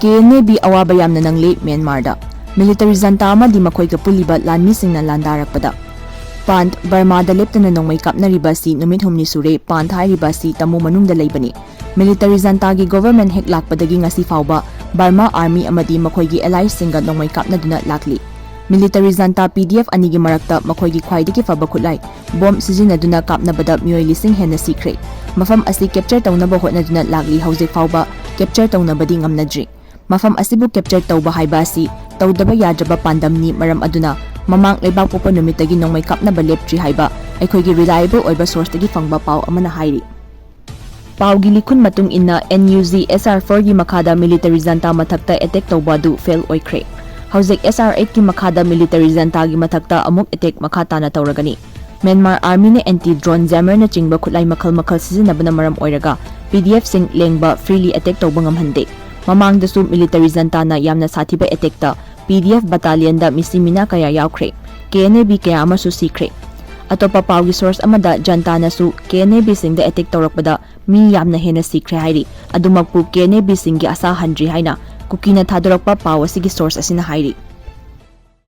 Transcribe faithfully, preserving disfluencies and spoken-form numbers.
K N A B ꯑꯋꯥꯕ ꯌꯥꯝꯅ ꯅꯪꯂꯦ ꯃ꯭ꯌꯥꯟꯃꯥꯔꯗ꯫ Military Janata ꯑꯃꯗꯤ ꯃꯈꯣꯏꯒ ꯄꯨꯜꯂꯤꯕ ꯂꯥꯟꯃꯤꯁꯤꯡꯅ ꯂꯥꯟꯗꯥꯔꯛꯄꯗ꯫ ꯄꯥꯟꯊ, ꯕꯔꯃꯥꯗ ꯂꯦꯞꯇꯅ ꯅꯣꯡꯃꯩ ꯀꯥꯞꯅꯔꯤꯕ ꯑꯁꯤ ꯅꯨꯃꯤꯠ ꯍꯨꯝꯅꯤ ꯁꯨꯔꯦ꯫ ꯄꯥꯟꯊ ꯍꯥꯏꯔꯤꯕ ꯑꯁꯤ ꯇꯥꯃꯨ ꯃꯅꯨꯡꯗ ꯂꯩꯕꯅꯤ꯫ ꯃꯤꯂꯤꯇꯔꯤ ꯖꯟꯇꯥꯒꯤ ꯒꯣꯚꯔꯟꯃꯦꯟꯠ ꯍꯦꯛ ꯂꯥꯛꯄꯗꯒꯤ ꯉꯁꯤ ꯐꯥꯎꯕ ꯕꯔꯃꯥ ꯑꯥꯔꯃꯤ ꯑꯃꯗꯤ ꯃꯈꯣꯏꯒꯤ ꯑꯦꯂꯥꯏꯁꯁꯤꯡꯒ ꯅꯣꯡꯃꯩ ꯀꯥꯞꯅꯗꯨꯅ ꯂꯥꯛꯂꯤ꯫ ꯃꯤꯂꯤꯇꯔꯤ ꯖꯟꯇꯥ ꯄꯤ ꯗꯤ ꯑꯦꯐ ꯑꯅꯤꯒꯤ ꯃꯔꯛꯇ ꯃꯈꯣꯏꯒꯤ ꯈ꯭ꯋꯥꯏꯗꯒꯤ ꯐꯕ ꯈꯨꯠꯂꯥꯏ ꯕꯣꯝ ꯁꯤꯖꯤꯟꯅꯗꯨꯅ ꯀꯥꯞꯅꯕꯗ ꯃꯤꯑꯣꯏ ꯂꯤꯁꯤꯡ ꯍꯦꯟꯅ ꯁꯤꯈ꯭ꯔꯦ꯫ ꯃꯐꯝ ꯑꯁꯤ ꯀꯦꯞꯆꯔ ꯇꯧꯅꯕ ꯍꯣꯠꯅꯗꯨꯅ ꯂꯥꯛꯂꯤ, ꯍꯧꯖꯤꯛ ꯐꯥꯎꯕ ꯀꯦꯞꯆꯔ ꯇꯧꯅꯕꯗꯤ ꯉꯝꯅꯗ꯭ꯔꯤ꯫ ꯃꯐꯝ ꯑꯁꯤꯕꯨ ꯀꯦꯞꯆꯔ ꯇꯧꯕ ꯍꯥꯏꯕ ꯑꯁꯤ ꯇꯧꯗꯕ ꯌꯥꯗ꯭ꯔꯕ ꯄꯥꯟꯗꯝꯅꯤ, ꯃꯔꯝ ꯑꯗꯨꯅ ꯃꯃꯥꯡ ꯂꯩꯕꯥꯛꯄꯣꯛꯄ ꯅꯨꯃꯤꯠꯇꯒꯤ ꯅꯣꯡꯃꯩ ꯀꯥꯞꯅꯕ ꯂꯦꯞꯇ꯭ꯔꯤ ꯍꯥꯏꯕ ꯑꯩꯈꯣꯏꯒꯤ ꯔꯤꯂꯥꯏꯑꯦꯕꯜ ꯑꯣꯏꯕ ꯁꯣꯔꯁꯇꯒꯤ ꯐꯪꯕ ꯄꯥꯎ ꯑꯃꯅ ꯍꯥꯏꯔꯤ꯫ ꯄꯥꯎꯒꯤ ꯂꯤꯈꯨꯟ ꯃꯇꯨꯡ ꯏꯟꯅ, N U G S R ꯐꯣꯔꯒꯤ ꯃꯈꯥꯗ ꯃꯤꯂꯤꯇꯔꯤ ꯖꯟꯇꯥ ꯃꯊꯛꯇ ꯑꯦꯇꯦꯛ ꯇꯧꯕ ꯑꯗꯨ ꯐꯦꯜ ꯑꯣꯏꯈ꯭ꯔꯦ꯫ ꯍꯧꯖꯤꯛ ꯑꯦꯁ ꯑꯥꯔ ꯑꯩꯠꯀꯤ ꯃꯈꯥꯗ ꯃꯤꯂꯤꯇꯔꯤ ꯖꯟꯇꯥꯒꯤ ꯃꯊꯛꯇ ꯑꯃꯨꯛ ꯑꯦꯇꯦꯛ ꯃꯈꯥ ꯇꯥꯅ ꯇꯧꯔꯒꯅꯤ꯫ ꯃ꯭ꯌꯥꯟꯃꯥꯔ ꯑꯥꯔꯃꯤꯅ ꯑꯦꯟꯇꯤ ꯗ꯭ꯔꯣꯟ ꯖꯦꯃꯔꯅꯆꯤꯡꯕ ꯈꯨꯠꯂꯥꯏ ꯃꯈꯜ ꯃꯈꯜ ꯁꯤꯖꯤꯟꯅꯕꯅ ꯃꯔꯝ ꯑꯣꯏꯔꯒ ꯄꯤ ꯗꯤ ꯑꯦꯐꯁꯤꯡ ꯂꯦꯡꯕ ꯐ꯭ꯔꯤꯂꯤ ꯑꯦꯇꯦꯛ ꯇꯧꯕ ꯉꯝꯍꯟꯗꯦ꯫ ꯃꯃꯥꯡꯗꯁꯨ ꯃꯤꯂꯤꯇꯔꯤ ꯖꯟꯇꯥꯅ ꯌꯥꯝꯅ ꯁꯥꯊꯤꯕ ꯑꯦꯇꯦꯛꯇ ꯄꯤ ꯗꯤ ꯑꯦꯐ ꯕꯇꯥꯂꯤꯌꯟꯗ ꯃꯤꯁꯤ ꯃꯤꯅꯥ ꯀꯌꯥ ꯌꯥꯎꯈ꯭ꯔꯦ꯫ ꯀꯦ ꯑꯦꯟ ꯑꯦ ꯕꯤ ꯀꯌꯥ ꯑꯃꯁꯨ ꯁꯤꯈ꯭ꯔꯦ꯫ ꯑꯇꯣꯞꯄ ꯄꯥꯎꯒꯤ ꯁꯣꯔꯁ ꯑꯃꯗ ꯖꯟꯇꯥꯅꯁꯨ ꯀꯦ ꯑꯦꯟ ꯑꯦ ꯕꯤꯁꯤꯡꯗ ꯑꯦꯇꯦꯛ ꯇꯧꯔꯛꯄꯗ ꯃꯤ ꯌꯥꯝꯅ ꯍꯦꯟꯅ ꯁꯤꯈ꯭ꯔꯦ ꯍꯥꯏꯔꯤ꯫ ꯑꯗꯨꯃꯛꯄꯨ ꯀꯦ ꯑꯦꯟ ꯑꯦ ꯕꯤꯁꯤꯡꯒꯤ ꯑꯁꯥ ꯍꯟꯗ꯭ꯔꯤ ꯍꯥꯏꯅ ꯀꯨꯀꯤꯅ ꯊꯥꯗꯣꯔꯛꯄ ꯄꯥꯎ ꯑꯁꯤꯒꯤ ꯁꯣꯔꯁ ꯑꯁꯤꯅ ꯍꯥꯏꯔꯤ꯫